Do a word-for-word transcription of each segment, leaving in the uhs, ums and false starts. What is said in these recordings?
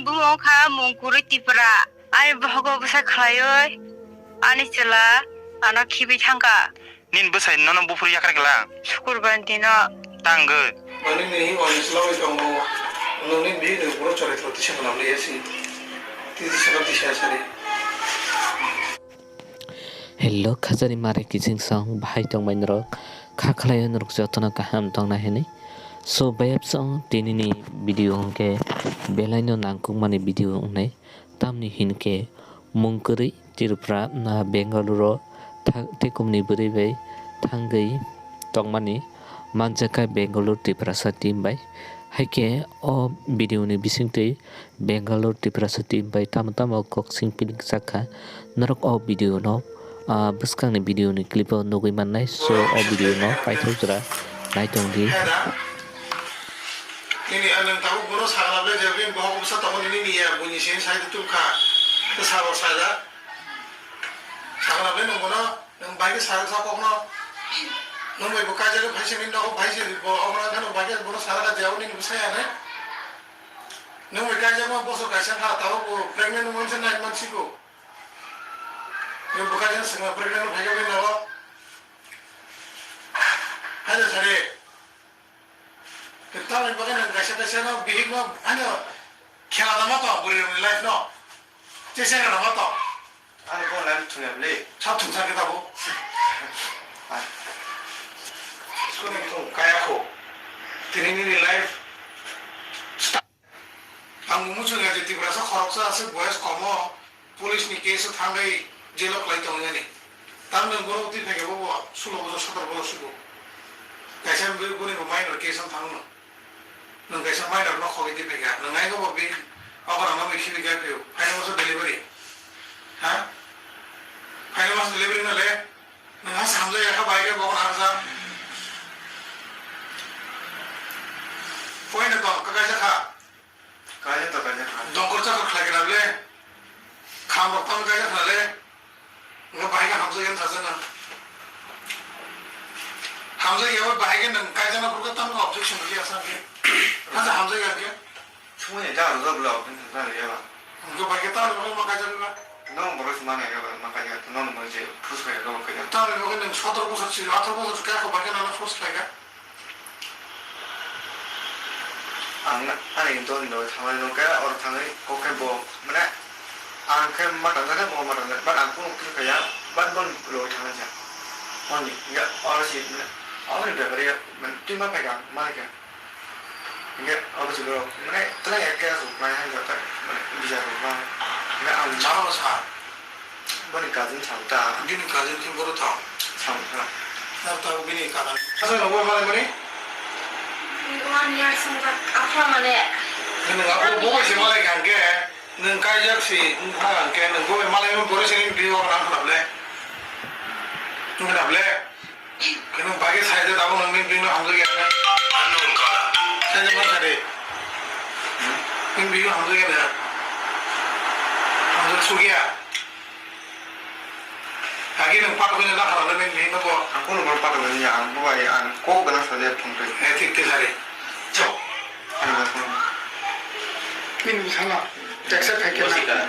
Bumung kha Mungkuri Tipra. Ani bohogo bwsa khlaiwi ani chwla ano khibi thangkha. Nini bwsai nono buphuru yakar kla? Sukurbar dino. Tangwi. Mani ni hwnwi slawwi tongo. Nungni bihikni buro chorithro tisa khna liya si. Tisa khna tisa sari. Hello, khajani mare kiching song bahai tongmai norok. Kha khlai norok jotono kaham tongna hini. So, bayap song tinini video hwnkhe belaino nangkukmani video wngnai. Tamni hinkhe mung kwrwi Tripura, ah, Bengaluru o tha-, tekumni bwrwi bai thangwi tongmani manjakha Bengaluru Tiprasa team bai. Haikhe o video ni bisingtwi Bengaluru Tiprasa team bai tamo tamo kok sing piling sakha. Norok o video no, ah, bwskangni video ni clip o nugwi mannai. So o video no paithak jora naitongdi. Nini, ah, nwng tabuk bono sakna ble je, bini bohok bwsa tongo nini ya, buini sini sai de tuk kha. Te sabo sai da. Sakna ble nwng bono, nwng bai ke sai sa kok no. Nwng bai bo kaijak phai se, nini nogo phai se, bo ogra khano bai ke bono sara ka jao nini bwsa ya ne. Nwng bai kaijak ma bosor kaisa kha, tabuk bo pregnant wng se nine months siko. Nwng bo kaijak sengma pregnant phai ke nogo. Hai da sare. Tamoni bagwi nwng kaisa kaisa no bihik no ano khela da ma to bwrwi rokni life no. Chesa rok ma to. Ani bo life thungya bwle. Sa thungsa khe tabo. School ni thung kaya kho. Tini nini life. Ang muchung ya je Tiprasa khoroksa aswk boyas komo. Police ni case o thangwi jail o khlai tongmani. Tamni borok twi phaikhe bo sulo bosor sotoro bosor sugo. Kaisa bini bo minor case o thangno. Nwng kaisa minor no khogwi twi phaikha. Nwng ai bo bini okra no bai khibi gai phio. Phaina bosor delivery. Ha? Phaina bosor delivery no le. Nwng ha samjak ya kha bai khe bo okra hamsa. Poina to kaisa kha. Kaisa to kaisa kha. Dongkor chakor khlai kena le. Kham rok tamo kaisa kha le. Nga bahai khe hamjak yan sajak na. Hamjak ya bai bahai khe nwng kaisa na purka tamo objection ya sa khe. Hasa hamjak ya khe. Sumui ni jang rwjak bwla objection sa ya ba. Nga bahai khe tamo ma kaisa ba. Nong borok se mana ya ba ma kaisa nong mo je force kaya nong kaya. Tamo ni bagwi nwng sotoro bosor si, atharo bosor si kaya kho bahai khe nana force khlai kha. Ang ani dol ni loge thangmani nokhe, oro thangwi kok khe bo, mane, ang khe ma tangjak khe bo ma tangjak, but ang kunu kisa kaya, but bo loge thangmani sa. Hwnwi, ya, oro si, mane, aboni bepari, mane, twi ma phaikha, ma khe. Hinkhe abo chwla rok mane twlang ya khe aswk nai han jata mane bijak rok ma. Hinkhe ang chama sa. Boni cousin sam ta. Bini cousin khe boro tong. Sam ta. Sam ta bini cousin. Asa no bo malai mani? One year sung ta afra mane. Nang abo bo bai se malai kan ke. Nang kai jak si ha kan ke nang bo malai mo boro se ni biyo nang khna ble. Nang khna ble. Khe nwng bai khe sai de tabuk nwng nini bini hamjak ya khe. Unknown caller. Sai de man sai de. Nini bini hamjak ya khe. Hamjak suk ya. Agi nwng pat khe na khala nini bini no bo. Ang kono bono pat khe ya, ang bo bai ang kok gana sa de phone khe. Eh, thik thik sai de. Chok. Nini bwsano text khaikhe na.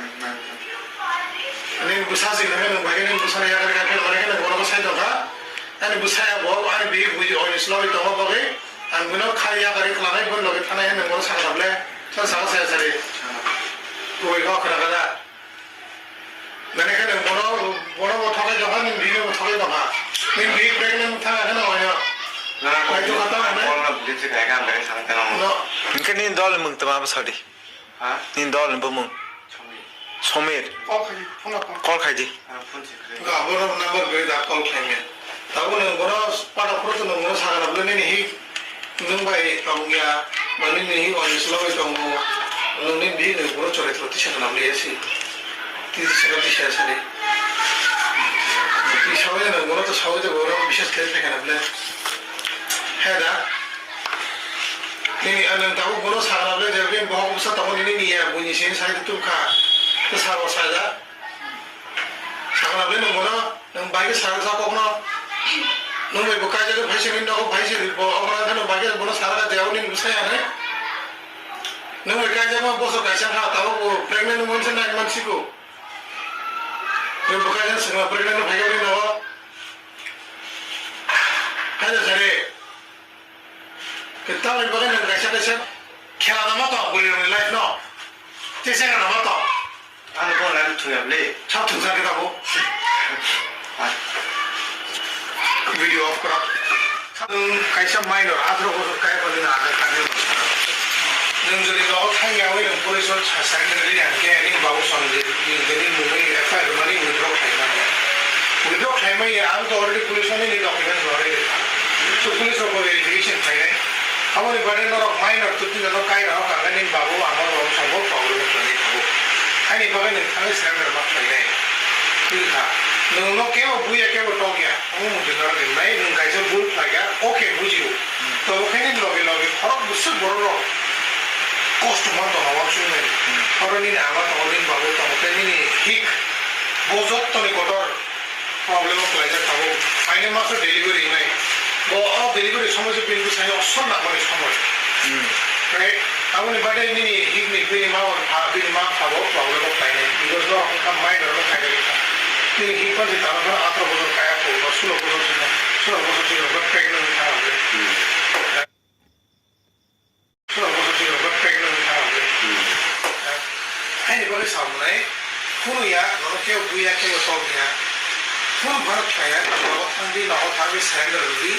Nini bwsa si nangkhe nwng bai khe nini bwsano yakarwi kha khe bai khe nwng bono sai tongkha. Ani bwsaya bo ani bihik bui oini slogwi tongma bagwi ang bino khai yakarwi khwlanai boni logi thanai hwnwi bono sakha ble. Sal sakha saya sari. Kubui kok khwna kada. Nani khe nwng bono, bono bo thokai tongkha, nini bihikno bo thokai tongkha. Nini bihik pregnant thangkha kheno oino. Na, kaitor kha tamo hinwi? Bono bihik se khaikha, ang bai sana tano. No. Hinkhe nini dol ni mung tama bwsadi? Ha? Nini dol ni bumung? Somir. Somir. Call khai di, phone call. Call khai di. Ah, phone se khai. Ga, bono number gwi da call khlai manya. Tabuk nwng bono pata phuru to nwng bono sakha na bwle nini hi nwng bai tong ya, ba nini hi onis logoi tongo, nwng nini bihik nwng bono chorithro tisa khna bwle ya si. Tisa khna tisa ya sari. Tisa bai nwng bono to sawi de bono bisas khe thai khna bwle. He da. Nini, ah, nwng tabuk bono sakha na bwle je bini bohok bwsa tongo nini ni ya, buini sini sai de tuk kha. Te sabo sai da. Sakna ble nwng bono, nwng bai khe saksa kokno, nwng bai bo kaijagwi phai se nini nogo phai se bo, obo wngkha nwng bai khe bono sara kha je abo nini bwsai ya hinwi. Nwng bai kaijagma bosor kaisa wngkha, Pregnant wngmani se nine months siko. Nwng bwkha jan swngla pregnant wng phaikha bini nogo. Haida sari. Kwtal ni bagwi nwng kaisa kaisa khela da ma tong bwrwi rokni life no. Tei chekra da ma tong. Ani phone line thung ya le. Sa thung sa kita bo. Video off kora. Nwng kaisa minor, atharo bosor kaya phalwi no Aadhaar card ni. Nwng jodi nogo thang ya wi nwng police o sa-, surrender ri ang khe nini babu song je, je, je nini mungwi F I R mani withdraw khlai mani. Withdraw khlai mani ang to already police o nini documents rw ri kha. So police rok bo verification khlai nai. Aboni bade norok minor to tini no kai rok ang nini babu ang no song bo problem khlai nai kha bo. Haini bagwi nwng thangwi surrender ma khlai nai. Wngkha, nwngno kebo buya, kebo tokya, omo muchung norok rimnai, nwng kaisa bul khlaikha, okay, bujio. Tobo khe nini loge loge khorok bwswk borok rok kosto man tongma uansuknai. Oro nini ama tongo, nini babu tongo, tei nini hik, bo jottoni kotor problem o khlaijak tabuk. Phainai maso delivery wngnai. Bo o delivery somoi se bini bwsai o sonna mani somoi. Right? Aboni bagwi nini hikni bini ma wan pha, bini ma pha bo problem o khlainai. Because norok wngkha minor no khainai wngkha. Nini hik pansi tano phano atro bosor kaya kho, ba sulo bosor sino, sulo bosor sino ba pregnant wngkha. Sulo bosor sino ba pregnant wngkha. Haini bagwi samunai, phunu ya, nono kebo buya, kebo tokya. Phunu phano khlaiya, nogo thangdi, nogo thangdi, surrender rwdi.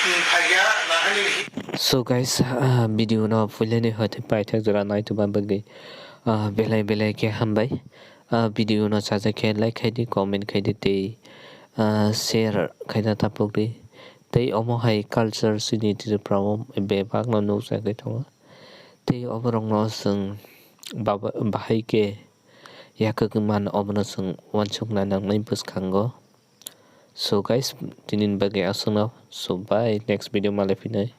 Phaiya, nahani ni hik. So guys, ah, video no puilani hoite paithak jora naituma bagwi, ah, belai belai khe hambai. Ah, video no chajak khe like khaidi, comment khaidi tei, ah, share khaina tapukdi. Tei omo hai culture chini Tripura o bebak no nukjagwi tongo. Tei oborok no chwng baba-, bahai khe yakwgwi man, obono chwng uansukna nangnai bwskango. So guys, tinini bagwi aswkno. So bye, next video malai phinai.